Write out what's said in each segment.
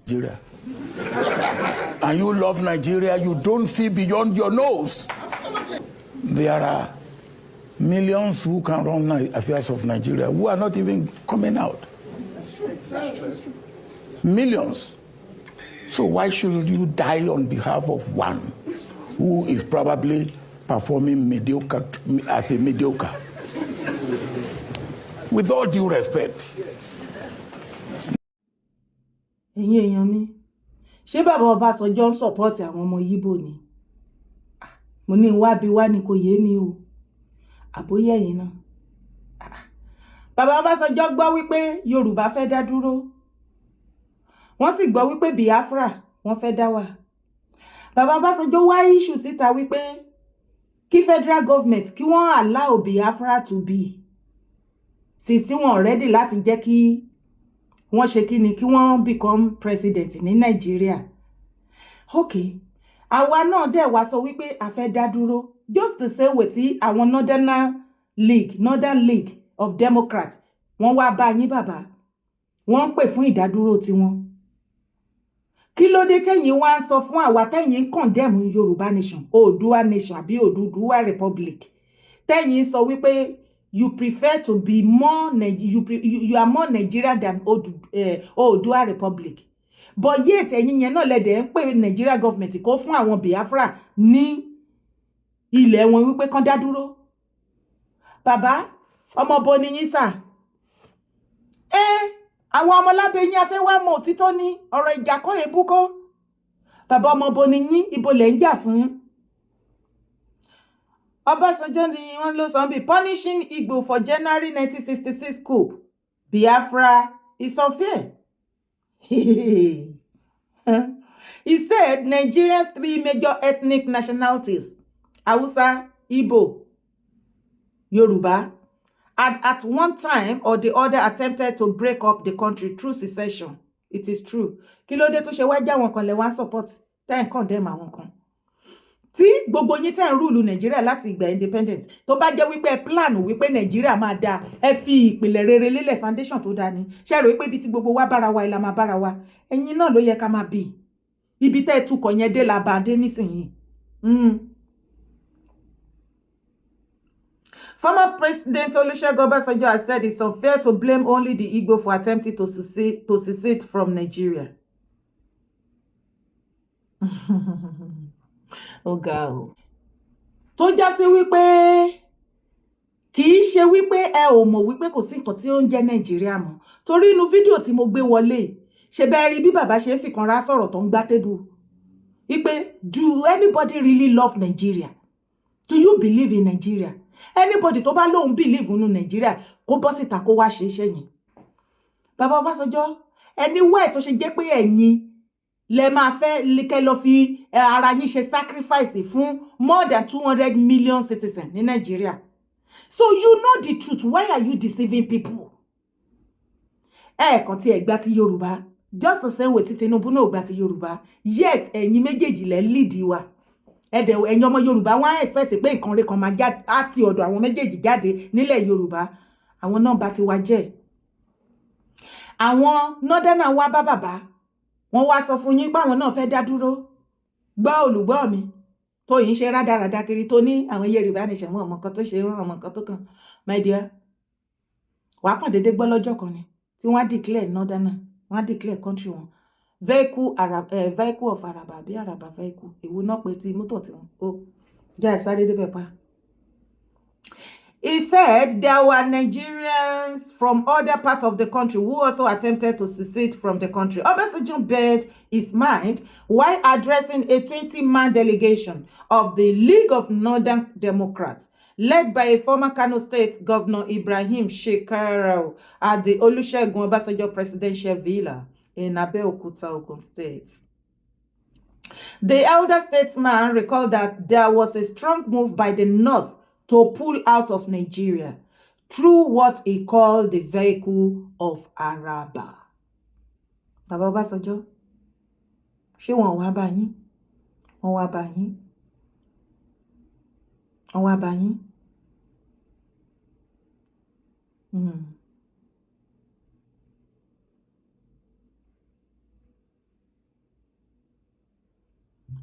Nigeria. And you love Nigeria, you don't see beyond your nose. There are millions who can run the affairs of Nigeria who are not even coming out. Millions. So why should you die on behalf of one who is probably performing mediocre as a mediocre? With all due respect. Ẹ̀yin èèyàn mi, ṣé bàbá Ọbásanjọ́ ń support àwọn ọmọ Yíbò ni? Ah, mo ní wá bí wá ni, kò yé mi o, àbóyé ẹ̀yin náà. Ah, bàbá Ọbásanjọ́ gbọ́ wípé Yorùbá fẹ́ dá dúró, wọ́n sì gbọ́ wípé Biafra wọ́n fẹ́ dá wà. Bàbá Ọbásanjọ́ wá issue síta wípé kí federal government kí wọ́n allow Biafra to be, sì tí wọ́n ready láti jẹ́ kí wọ́n ṣe kí ni, kí wọ́n become president ní Nàìjíríà. Ok, àwa náà dẹ̀ wá sọ wípé a fẹ́ dá dúró, just the same way tí àwọn Northern League of Democrats, wọ́n wá bá yín, bàbá, wọ́n ń pè fún ìdádúró tiwọn. Kí ló dé tẹ́yìn wá ń sọ fún àwa, tẹ́yìn ń condemn Yorùbá nation, Oòduà nation àbí Odùduwà republic, tẹ́yìn sọ wípé you prefer to be more you, you, you are more Nigeria than Oòduà republic, but yet ẹ̀yin yẹn náà lẹ́dẹ̀ ń pè Nigeria government kó fún àwọn Biafra ní ilẹ̀ wọn wípé kán dá dúró? Bàbá, ọmọ bo ni yín sà? Ẹ àwọn ọmọlábẹ́ yín, afẹ́ wá mọ òtítọ́ ní ọ̀rọ̀ ìjà kọ́, èébú kọ́. Bàbá, ọmọ bo ni yín? Ibo lẹ̀ ń jà fún? Ọbásanjọ́ ni wọ́n ló sọ bí punishing Igbo for January 1966 coup Biafra is unfair. He said Nigeria's three major ethnic nationalities, Hausa, Igbo, Yoruba, had at one time or the other attempted to break up the country through secession. It is true. Kí ló dé tó ṣe wá jẹ́ àwọn kan lẹ wá support, tẹ́ ń condemn àwọn kan? Tí gbogbo yín tẹ́ ń rule Nàìjíríà láti ìgbà independent, tó bá jẹ́ wípé ẹ plan wípé Nàìjíríà máa dáa, ẹ fi ìpìlẹ̀ rere lélẹ̀, foundation tó dáa ni, ṣe rò wípé ibi tí gbogbo wa bára wa ìlà máa bára wa? Ẹ̀yin náà ló yẹ ká máa bì ibi tẹ́ ẹ tukọ̀ yẹn dé la bá dé nísìnyìí. Former President Olusegun Obasanjo has said it's unfair to blame only the Igbo for attempting to secede from Nigeria. Ó ga o. Tó já sí wípé kì í ṣe wípé ẹ ò mọ̀ wípé kò sí nǹkan tí ó ń jẹ́ Nàìjíríà mọ́, torí inú fídíò tí mo gbé wọlé, ṣe bẹ́ẹ̀ rí bí bàbá ṣe ń fìkanra sọ̀rọ̀ tó ń gbá table wípé, do anybody really love Nigeria? Do you believe in Nigeria? Anybody tó bá lóun believe nínú Nàìjíríà, kó bọ́ síta, kó wá ṣe iṣẹ́ yẹn. Bàbá Ọbásanjọ́, ẹni wẹ́ẹ̀ tó ṣe jẹ́ pé ẹ̀yin lẹ máa fẹ́ kẹ́ lọ fi ara yín ṣe sacrifice fún more than 200 million citizens ní Nàìjíríà. So you know the truth. Why are you deceiving people? Ẹ̀ẹ̀kan tí ẹ gbà ti Yorùbá, just the same way tí Tinubu náà gbà ti Yorùbá, yet ẹ̀yin méjèèjì lẹ́ ń lead wa. Ẹ̀dẹ̀ ẹ̀yin ọmọ Yorùbá, wọ́n á expect pé nǹkan rẹ̀ kan máa já á ti ọ̀dọ̀ àwọn méjèèjì jáde nílẹ̀ Yorùbá. Àwọn náà bá ti wá jẹ́. Àwọn northerner wá bá bàbá, wọ́n wá sọ fún yín pé àwọn náà fẹ́ dá dúró. Gbọ́, olùgbọ́ mi tó yìí ń ṣe rádaràda kiri, tó ní àwọn Yorùbá nation, wọn ọmọ kan tó ṣe, wọn ọmọ kan tó kàn, my dear, wàá kàn déédéé gbọ́ lọ́jọ́ kan ni tí wọ́n á declare northerner, wọ́n á declare country wọn, vehicle Arab, vehicle of Araba àbí Araba vehicle, èwo náà pé ti mọ́tò tí wọ́n ó jẹ́ àìsáré débẹ̀ pa. He said there were Nigerians from other parts of the country who also attempted to secede from the country. Obasanjo bared his mind while addressing a 20-man delegation of the League of Northern Democrats, led by a former Kano State Governor, Ibrahim Shekarau, at the Olusegun Obasanjo Presidential Villa in Abeokuta, Ogun State. The elder statesman recalled that there was a strong move by the North to pull out of Nigeria through what he called the vehicle of Araba. Bàbá Ọbásanjọ́, ṣé wọn wá bá yín? Wọ́n wá bá yín. Wọ́n wá bá yín.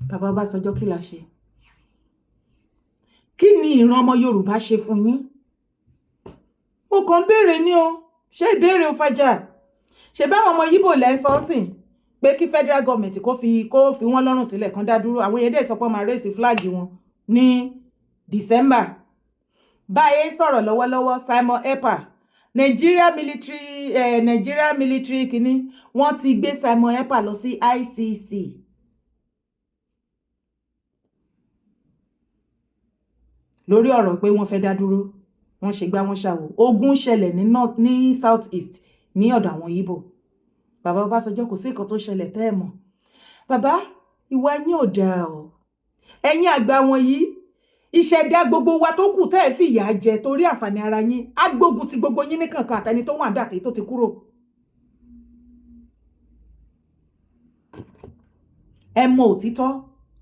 Bàbá Ọbásanjọ́, kí la ṣe? Kí ni ìran ọmọ Yorùbá ṣe fún yín? Mo kàn ń béèrè ní o. Ṣé ìbéèrè ò fàjà? Ṣe báwọn ọmọ Yíbò lẹ́ ń sọ sìn pé kí federal government kó fi wọ́n lọ́rùn sílẹ̀ kán dá dúró? Àwọn yẹn dẹ̀ sọ pé wọ́n máa raise flag wọn ní December. Báyé sọ̀rọ̀ lọ́wọ́lọ́wọ́, Simon Ekpa, Nigeria military kínní, wọ́n ti gbé Simon Ekpa lọ sí ICC. Lórí ọ̀rọ̀ pé wọ́n fẹ́ dá dúró, wọ́n ṣe gbá, wọ́n ṣàwò. Ogun ṣẹlẹ̀ ní north, ní south east, ní ọ̀dọ̀ àwọn Ìgbò. Bàbá Ọbásanjọ́, kò sí nǹkan tó ṣẹlẹ̀ tẹ́ ẹ̀ mọ̀. Bàbá, ìwà yín ò dáa o. Ẹ̀yin àgbà wọ̀nyí, ìṣẹ̀dá gbogbo wa tó kù tẹ́ ẹ̀ fìyà jẹ torí àǹfààní ara yín, á gbógun ti gbogbo yín ní kankan, àtẹni tó wà níbẹ̀ àtẹni tó ti kúrò. Ẹ mọ òtítọ́,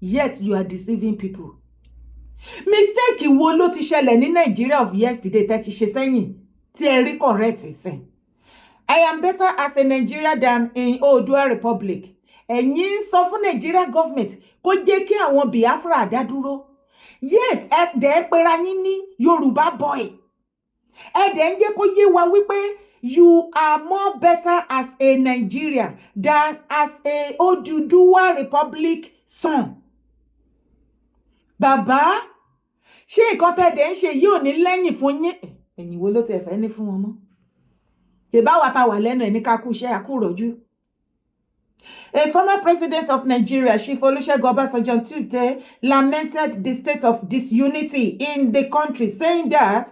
yet you are deceiving people. Mistake wo ló ti ṣẹlẹ̀ ní Nigeria of yesterday tẹ́ ti ṣe sẹ́yìn tí ẹ rí correct sìn? I am better as a Nigeria than in Oodua Republic. Ẹ̀yin ń sọ fún Nigeria government kó jẹ́ kí àwọn Biafra dá dúró, yet ẹ dẹ̀ ń pera yín ní Yorùbá boy. Ẹ dẹ̀ ń jẹ́ kó yé wa wípé you are more better as a Nigerian than as a Oduduwa Republic son. Bàbá, ṣé nǹkan tẹ́ dẹ̀ ń ṣe yìí ò ní lẹ́yìn fún yín? Ẹ̀yìn wo ló tiẹ̀ fẹ́ ní fún wọn mọ́? Ṣe báwa ta wà lẹ́nu ẹ̀ ní ká kú iṣẹ́ àkúrọ̀jú. A former president of Nigeria, Chief Olusegun Obasanjo, on Tuesday lamented the state of disunity in the country, saying that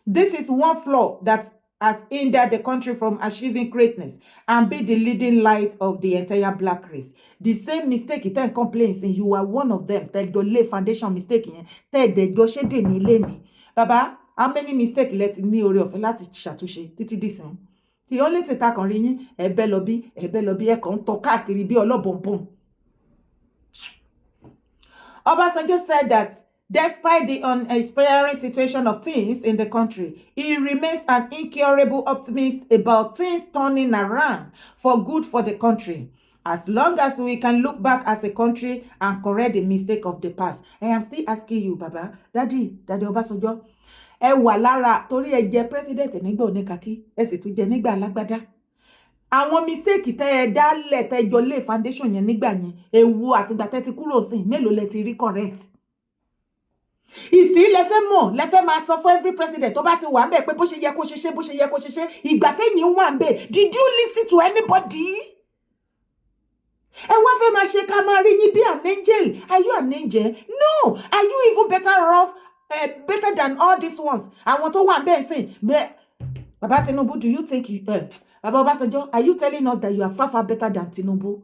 this is one flaw that has hindered the country from achieving greatness and be the leading light of the entire black race. The same mistake tẹ́ ń complain sí, you are one of them. Tẹ́ jọ lay foundation mistake yẹn, tẹ́ dẹ̀ jọ ṣé dè ní ilé ní. Bàbá, how many mistake lẹ ti ní oore ọ̀fẹ́ láti ṣàtúnṣe títí dìsín? Tí ó lè tètè kàn rí yín, ẹ̀bẹ̀ lọ bí ẹ̀bẹ̀ lọ bí, ẹ̀kọ́ ń tọ́ káàkiri bí ọlọ́bọ̀nbọ̀n. Obasanjo said that despite the uninspiring situation of things in the country, he remains an incurable optimist about things turning around for good for the country. As long as we can look back as a country and correct the mistake of the past. I am still asking you, Baba, Daddy, Daddy Obasanjo, ẹ wà lára torí ẹ jẹ president nígbà oníkakí, ẹ sì tún jẹ nígbà alágbádá. Àwọn mistake tẹ ẹ dálẹ̀, tẹ jọ lé foundation yẹn nígbà yẹn, ewu àtìgbà tẹ ti kúrò sí, mélòó lẹ ti rí correct? Ìsín lẹ fẹ́ mọ̀, lẹ fẹ́ máa sọ fún every president tó bá ti wà ń bẹ̀ pé bó ṣe yẹ kó ṣe ṣe, bó ṣe yẹ kó ṣe ṣe. Ìgbà téyìn wà ń bẹ̀, did you listen to anybody? Ẹ wá fẹ́ máa ṣe ká máa rí yín bí an angel. Are you an angel? No. Are you even better off, better than all these ones, àwọn tó wà ń bẹ̀ sìn bẹ́ẹ̀? Baba Tinubu, do you think you, Baba Obasanjo, are you telling us that you are far, far better than Tinubu?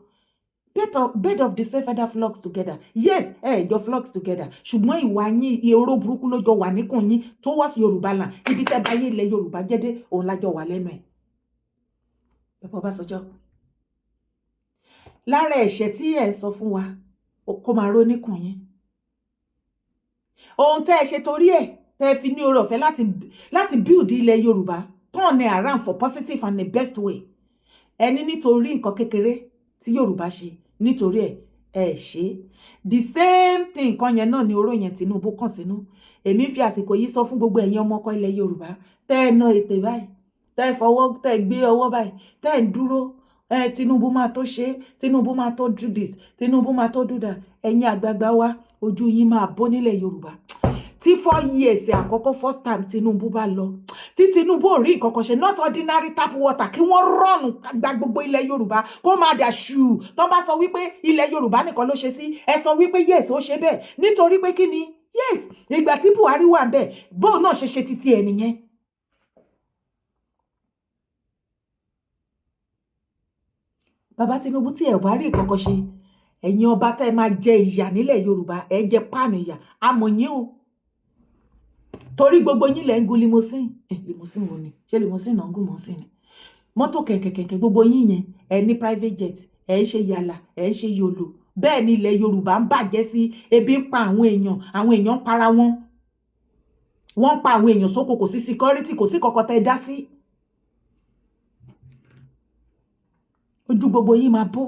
Bird of the same feather flocks together, yet ẹ jọ flocks together. Ṣùgbọ́n ìwà yín, ìhòòrò burúkú ló jọ wà níkùn yín towards Yorùbá land. Ibi tẹ́ bá yé ilẹ̀ Yorùbá jẹ́dé, òun lájọ wà lẹ́nu ẹ̀. Bàbá Ọbásanjọ́, lára ẹ̀ṣẹ̀ tí ẹ̀ ń sọ fún wa kó máa ró níkùn yín, ohun tẹ́ ẹ ṣe torí ẹ̀ tẹ́ ẹ fi ní oore ọ̀fẹ́ láti build ilẹ̀ Yorùbá, turn it around for positive and the best way, ẹni nítorí nǹkan kékeré tí Yorùbá ṣe, nítorí ẹ̀ ẹ ṣe the same thing kan yẹn náà ni oró yẹn Tinubu kàn sínú. Èmi fi àsìkò yìí sọ fún gbogbo ẹ̀yin ọmọ ọkọ ilẹ̀ Yorùbá tẹ́ ẹ na ètè báyìí, tẹ́ ẹ fọwọ́, tẹ́ ẹ gbé ọwọ́ báyìí, tẹ́ ẹ ń dúró ẹ, Tinubu máa tó ṣe, Tinubu máa tó do this, Tinubu máa tó do that. Ẹ̀yin àgbààgbà wa, ojú yín máa bó nílẹ̀ Yorùbá. Tí 4 years àkọ́kọ́, first time Tinubu bá lọ, tí Tinubu ò rí nǹkan kan ṣe, not ordinary tap water kí wọ́n rọ̀nù gba gbogbo ilẹ̀ Yorùbá kó máa dà ṣù. Tó bá sọ wípé ilẹ̀ Yorùbá nìkan ló ṣe sí, ẹ sọ wípé yes, ó ṣe bẹ́ẹ̀. Nítorí pé kí ni? Yes, ìgbà tí Buhari wà bẹ́ẹ̀, bóun náà ṣe ṣe títí ẹ̀ nìyẹn. Bàbá Tinubu, tí ẹ bá rí nǹkan kan ṣe, ẹ̀yin ọba tẹ́ ẹ máa jẹ ìyà nílẹ̀ Yorùbá, ẹ jẹ páànù ìyà àmọ́ yín o, torí gbogbo yín lẹ́ ń gun limousine. Limousine wo ni? Ṣé limousine náà ń gùn mọ́ sí ni? Mọ́tò kẹ̀kẹ̀kẹ̀kẹ̀, gbogbo yín yẹn, ẹ ní private jet, ẹ ń ṣe yàlà, ẹ ń ṣe yòlò. Bẹ́ẹ̀ ni ilẹ̀ Yorùbá ń bàjẹ́ sí, ebi ń pa àwọn èèyàn, àwọn èèyàn ń para wọn, wọ́n ń pa àwọn èèyàn sóko, kò sí security, kò sí kọ̀kọ̀ tẹ́ ẹ dá sí. Ojú gbogbo yín máa bó.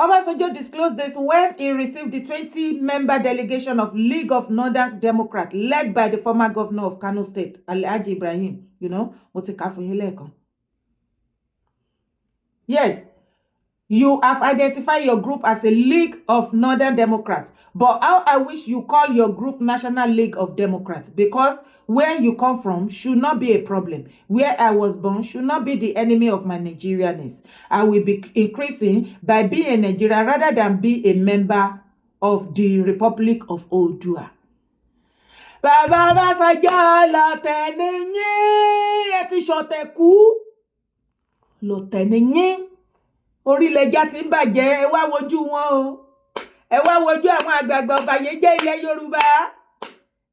Obasanjo disclosed this when he received the 20-member delegation of League of Northern Democrats led by the former governor of Kano State, Alhaji Ibrahim. Mo ti kà fún yín lẹ́ẹ̀kan. Yes, you have identified your group as a League of Northern Democrats, but how I wish you call your group National League of Democrats, because where you come from should not be a problem. Where I was born should not be the enemy of my Nigerianness. I will be increasing by being a Nigerian rather than be a member of the Republic of Oodua. Bàbá Ọbásanjọ́, lọ̀tẹ̀ nìyín, ẹ ti ṣọ̀tẹ̀ kú, lọ̀tẹ̀ nìyín. Orílẹ̀-èdè ti ń bàjẹ́. Ẹ wá wojú wọn o, ẹ wá wojú àwọn àgbààgbà ọ̀bàyéjẹ́ ilẹ̀ Yorùbá,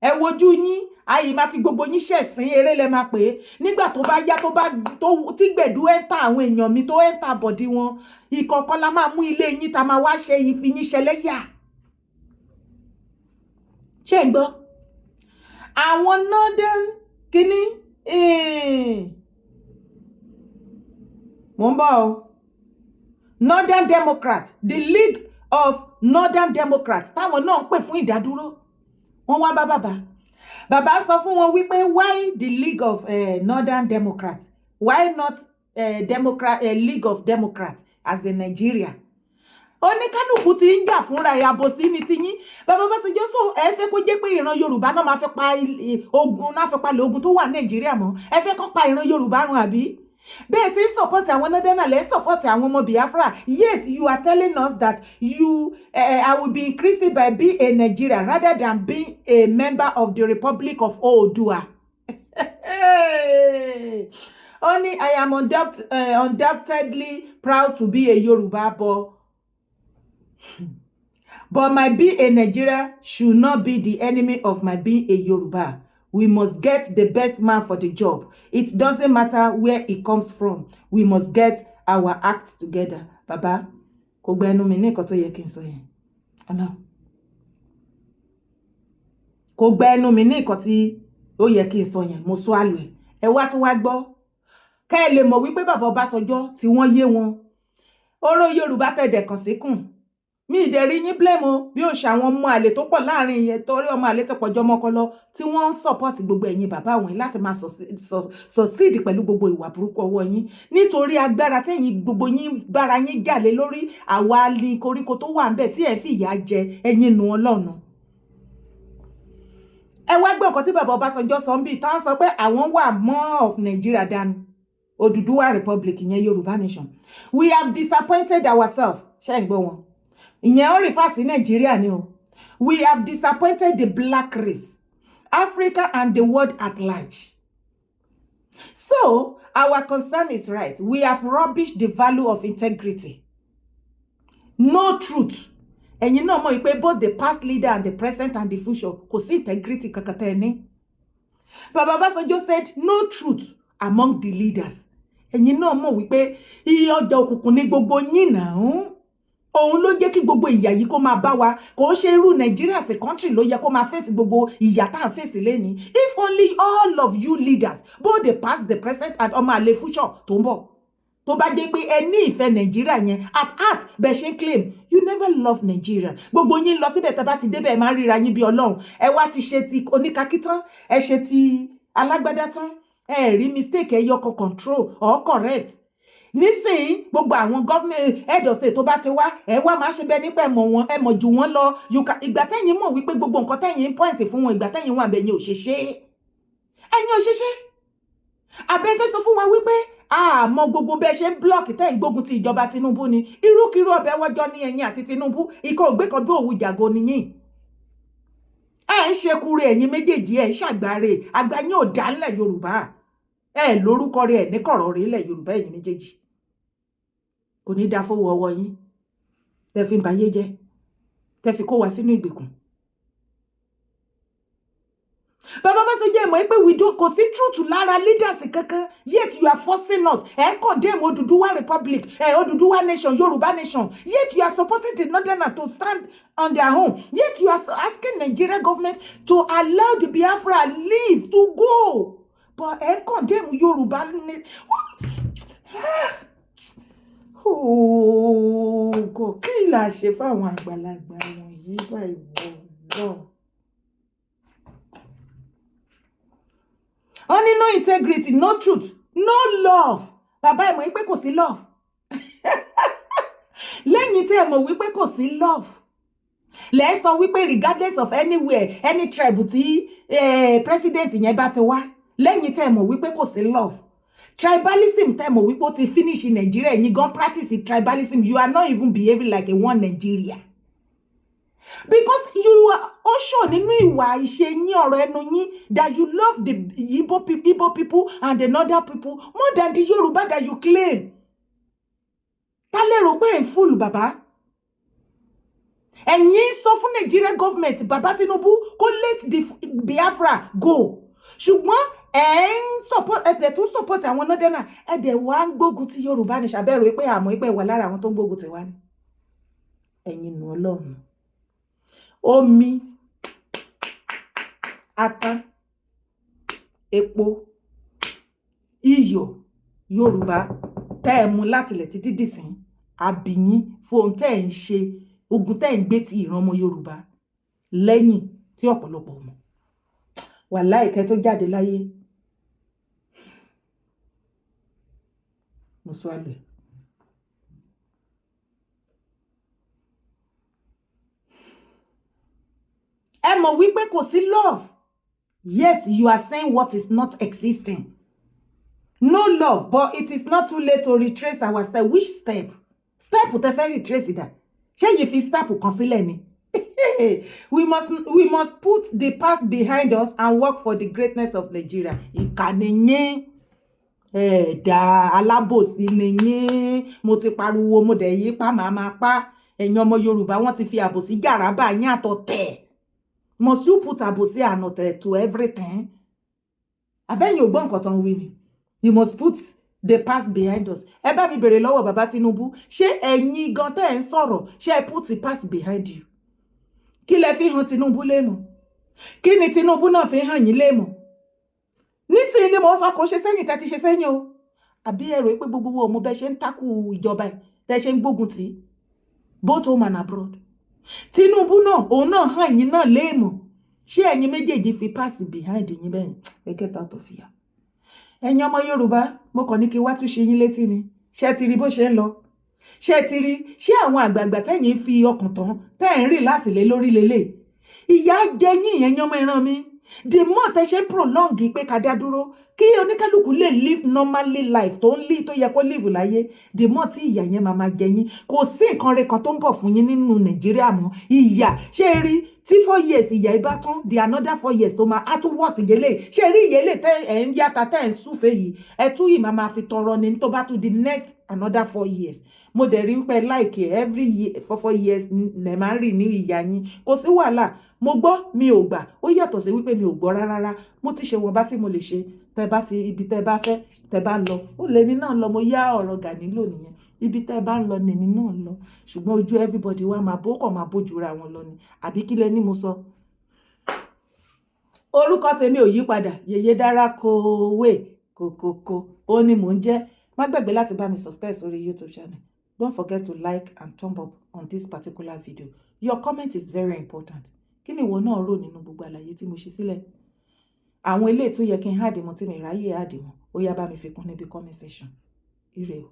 ẹ wojú yín. Ayì máa fi gbogbo yín ṣẹ̀sín, eré lẹ máa pè é nígbà tó bá yá, tó bá tó tí gbẹ̀dú enter àwọn èèyàn mi, tó enter body wọn ìkọ̀ọ̀kan, la máa mú ilé yín, tá máa wá ṣe ìfi yín ṣẹlẹ́yà. Ṣé ń gbọ́ àwọn northern kínní? Mò ń bọ̀ o. Northern Democrat, the League of Northern Democrats, táwọn náà ń pè fún ìdádúró, wọ́n wá bá bàbá. Bàbá sọ fún wọn wípé, why the League of Northern Democrats? Why not Democrat, League of Democrats as in Nigeria? Oníkálukú ti ń jà fúnra ẹ̀, àbòsí ní tiyín. Bàbá Ọbásanjọ́, sọ ẹ fẹ́ kó jẹ́ pé ìran Yorùbá náà máa fẹ́ pa ogun náà, fẹ́ palẹ̀ ogun tó wà Nàìjíríà mọ́? Ẹ fẹ́ kó pa ìran Yorùbá run, àbí? Bẹ́ẹ̀ tí ń support àwọn northern, lẹ́ support àwọn ọmọ Biafra, yet you are telling us that you I will be increasing by being a Nigerian rather than being a member of the Republic of Oodua. Ó ní, I am undoubtedly proud to be a Yoruba, but my being a Nigerian should not be the enemy of my being a Yoruba. We must get the best man for the job. It doesn't matter where he comes from. We must get our act together. Bàbá, kò gba ẹnu mi ní nǹkan tó yẹ kí n sọ yẹn. Ọ̀nà. Kò gba ẹnu mi ní nǹkan tí ó yẹ kí n sọ yẹn. Mo sọ àlọ́ ẹ̀. Ẹ wá tún wá gbọ́. Kẹ́ ẹ lè mọ̀ wípé bàbá Ọbásanjọ́ tí wọ́n yé wọn. Ọ̀rọ̀ Yorùbá tẹ̀dẹ̀ kàn síkùn mi ìdẹ̀rí yín blame o, bí ó ṣe àwọn ọmọ àlè tó pọ̀ láàrin yẹn, torí ọmọ àlè tó pọ̀ jọmọ kan lọ tí wọ́n ń support gbogbo ẹ̀yin bàbá wọn láti máa succeed pẹ̀lú gbogbo ìwà burúkú ọwọ́ yín, nítorí agbára tẹ̀yin gbogbo yín bára yín jà lé lórí. Àwa ni koríko tó wà ńbẹ̀ tí ẹ̀ fi ìyà jẹ ẹ̀yin nu ọlọ́run. Ẹ wá gbọ́ nǹkan tí bàbá Ọbásanjọ́ sọ ń bì tá ń sọ pé àwọn wà more of Nigeria than Odùduwà Republic, ìyẹn Yorùbá nation. We have disappointed ourselves. Ṣé ń gbọ́ wọn? Ìyẹn ó refer sí Nàìjíríà ni o. We have disappointed the black race, Africa and the world at large. So our concern is right. We have rubbished the value of integrity. No truth. Ẹ̀yin náà mọ̀ pé both the past leader and the present and the future, kò sí integrity kankan tẹ́ ẹ ní. Baba Ọbásanjọ́ said no truth among the leaders. Ẹ̀yin náà mọ̀ wípé iye ọjà òkùnkùn ní gbogbo yín náà, òun ló jẹ́ kí gbogbo ìyà yìí kó máa bá wa. Kò ń ṣe irú Nàìjíríà as a country ló yẹ kó máa fèsì gbogbo ìyà tá à ń fèsì lẹ́ni. If only all of you leaders, both the past, the present and ọmọ àlè future tó ń bọ̀, tó bá jẹ́ pé ẹ ní ìfẹ́ Nàìjíríà yẹn at heart bẹ́ẹ̀ ṣe ń claim, you never love Nigeria. Gbogbo yín lọ síbẹ̀, tẹ́ bá ti débẹ̀, ẹ máa ń ríra yín bí Ọlọ́run. Ẹ wá ti ṣe ti oníkakí tán, ẹ ṣe ti alágbádá tán, ẹ rí mistake ẹ yọkọ control or correct. Nísìnyí, gbogbo àwọn government head of state tó bá ti wá, ẹ wá máa ṣe bẹ́ẹ̀ nípa ẹ mọ̀ wọn, ẹ mọ̀ jù wọ́n lọ. Ìgbà tẹ́yìn mọ̀ wípé gbogbo nǹkan tẹ́yìn ń point fún wọn, ìgbà tẹ́yìn wà bẹ́ẹ̀ yẹn ò ṣe ṣe, ẹ̀yin ò ṣe ṣe. Àbẹ́fẹ́ sọ fún wa wípé àmọ́ gbogbo bẹ́ẹ̀ ṣe ń block tẹ́ ń gbógun ti ìjọba Tinubu ni irúkirú ọbẹ̀ wọ́jọ́ ní ẹ̀yìn àti Tinubu ikọ̀ ògbé kan bí òwú jàgò nìyí. Ẹ ń ṣekure ẹ̀yin méjèèjì, ẹ̀ ń ṣàgbáre àgbà yín ò dá ńlẹ̀ Yorùbá. Ẹ lórúkọ rẹ̀ ní kọ̀rọ̀ rẹ̀ ńlẹ̀ Yorùbá. Ẹ̀yin méjèèjì, kò ní dáa fowó ọwọ́ yín tẹ́ fi ń bayé jẹ́, tẹ́ fi kó wa sínú ìgbèkùn. Bàbá Ọbásanjọ́, mọ̀ pé we do kò sí truth lára leaders kankan, yet you are forcing us. Ẹ condemn Odùduwà Republic, ẹ Odùduwà nation, Yorùbá nation, yet you are supporting the northerners to stand on their own, yet you are asking Nigeria government to allow the Biafra leave to go, but ẹ condemn Yorùbá. Oh. Oh God, kí là ṣe fáwọn àgbàlagbà wọ̀nyí báyìí wọ̀ lọ? Wọ́n ní no integrity, no truth, no love. Bàbá, ẹ̀ mọ̀ wípé kò sí love. Lẹ́yìn tí ẹ mọ̀ wípé kò sí love, lẹ́ sọ wípé regardless of anywhere, any tribe tí president yẹn bá ti wá. Lẹ́yìn tí ẹ mọ̀ wípé kò sí love, tribalism tẹ́ mọ̀ wípé ó ti finish in Nigeria, ẹ̀yin gan practice tribalism. You are not even behaving like a one Nigeria, because you are ó sọ nínú ìwà ìṣe yín, ọ̀rọ̀ ẹnu yín, that you love the Igbo people and the northern people more than the Yoruba that you claim. Ta lè rò pé ẹ̀ ń fool, bàbá? Ẹ̀yin sọ fún Nigeria government, bàbá Tinubu, kó let the Biafra go, ṣùgbọ́n ẹ̀ ń support, ẹ̀ dẹ̀ tún support àwọn northerner, ẹ̀ dẹ̀ wá ń gbógun ti Yorùbá ní ṣàbẹ̀rù pé àmọ́ pé wà lára àwọn tó ń gbógun ti wá ní. Ẹ̀yin nù Ọlọ́run, omi, ata, epo, iyọ̀ Yorùbá tẹ́ ẹ mú látilẹ̀ títí dìsín àbíyín fún ohun tẹ́ ẹ ń ṣe, ogun tẹ́ ẹ ń gbé ti ìran ọmọ Yorùbá lẹ́yìn tí ọ̀pọ̀lọpọ̀ mọ̀. Wàláì, kẹ́ tó jáde láyé, mo sọ àlọ́. Ẹ mọ̀ wípé kò sí love, yet you are saying what is not existing. No love, but it is not too late to retrace our step. Which step? Step tẹ fẹ́ retrace dà? Ṣé yìí fi step kan sílẹ̀ ni? We must put the past behind us and work for the greatness of Nigeria. Ìkànnì yín, ẹ̀ẹ́dà alábòsí ni yín. Mo ti pariwo, mo dẹ̀ yí pa, màá máa pa. Ẹ̀yin ọmọ Yorùbá, wọ́n ti fi àbòsí jàrábà yín àtọ̀tẹ̀. Must you put àbòsí and ọ̀tẹ̀ to everything? Àbẹ́yìn ò gbọ́ nǹkan tó ń wí ni. You must put the past behind us. Ẹ bá mi bèrè lọ́wọ́ bàbá Tinubu, ṣé ẹ̀yin gan tẹ́ ẹ̀ ń sọ̀rọ̀, ṣé ẹ put the past behind you? Kí lẹ fi hàn Tinubu lémọ̀? Kí ni Tinubu náà fi hàn yín lémọ̀ nísìnyí ni mo sọ? Kò ṣe sẹ́yìn tẹ́ ti ṣe sẹ́yìn o. Àbí ẹ rò pé gbogbo wo mo bẹ́ ṣe ń takù ìjọba ẹ̀, tẹ́ ṣe ń gbógun tì í, both home and abroad? Tinubu náà, òun náà hàn yín náà léèmọ̀. Ṣé ẹ̀yin méjèèjì fi past behind yín bẹ́yìn? Ẹ get out of here. Ẹ̀yin ọmọ Yorùbá, mo kàn ní kí wá tún ṣe yín létí ni. Ṣé ti rí bó ṣe ń lọ? Ṣé ti rí? Ṣé àwọn àgbààgbà tẹ́yìn fi ọkàn tán, tẹ́ ẹ̀ ń rìn lásìlẹ̀ lórí lélẹ̀, ìyà jẹ yín? Ẹ̀yin ọmọ ìran mi, the more tẹ́ ṣe ń prolong pé ká dá dúró, kí oníkálukú lè live normally life tó ń live, tó yẹ kó live láyé, the more tí ìyà yẹn máa máa jẹ yín. Kò sí nǹkan rẹ̀ kan tó ń bọ̀ fún yín nínú Nàìjíríà mọ́. Ìyà, ṣé rí tí 4 years ìyà ibà tán, the another 4 years tó máa á tún wọ̀ sí yẹlé. Ṣé rí ìyẹlé tẹ́ ẹ̀ ń yáta, tẹ́ ẹ̀ ń súfèé yìí, ẹ̀ tún yìí máa máa fi tọrọ ni tó bá tún di next another 4 years. Mo dẹ̀ rí wípé like every year, for 4 years lẹ̀ máa ń rì ní ìyá yín. Kò sí wàhálà, mo gbọ́, mi ò gbà. Ó yàtọ̀ sí wípé mi ò gbọ́ rárá. Mo ti ṣe wọ́n bá tí mo lè ṣe. Tẹ́ bá ti ibi tẹ́ bá fẹ́, tẹ́ bá ń lọ, ó lèmi náà lọ. Mo yá ọ̀rọ̀ Gani lò nìyẹn. Ibi tẹ́ bá ń lọ nèmi náà lọ, ṣùgbọ́n ojú everybody wa máa bó kàn máa bójú ra wọn lọ ni. Àbí kí lẹ ní mo sọ? Orúkọ tèmi ò yí padà, Yèyé Dára Kowé kòkòkò ó ní mò ń jẹ́. Má gbàgbé láti bá mi subscribe sórí YouTube channel. Don't forget to like and thumb up on this particular video. Your comment is very important. Kí ni ìwọ náà rò nínú gbogbo àlàyé tí mo ṣe sílẹ̀? Àwọn eléyìí tó yẹ kí n add mọ́ tí mi ráyè add mọ́, ó yá, bá mi fi kún níbi comment section. Ire o.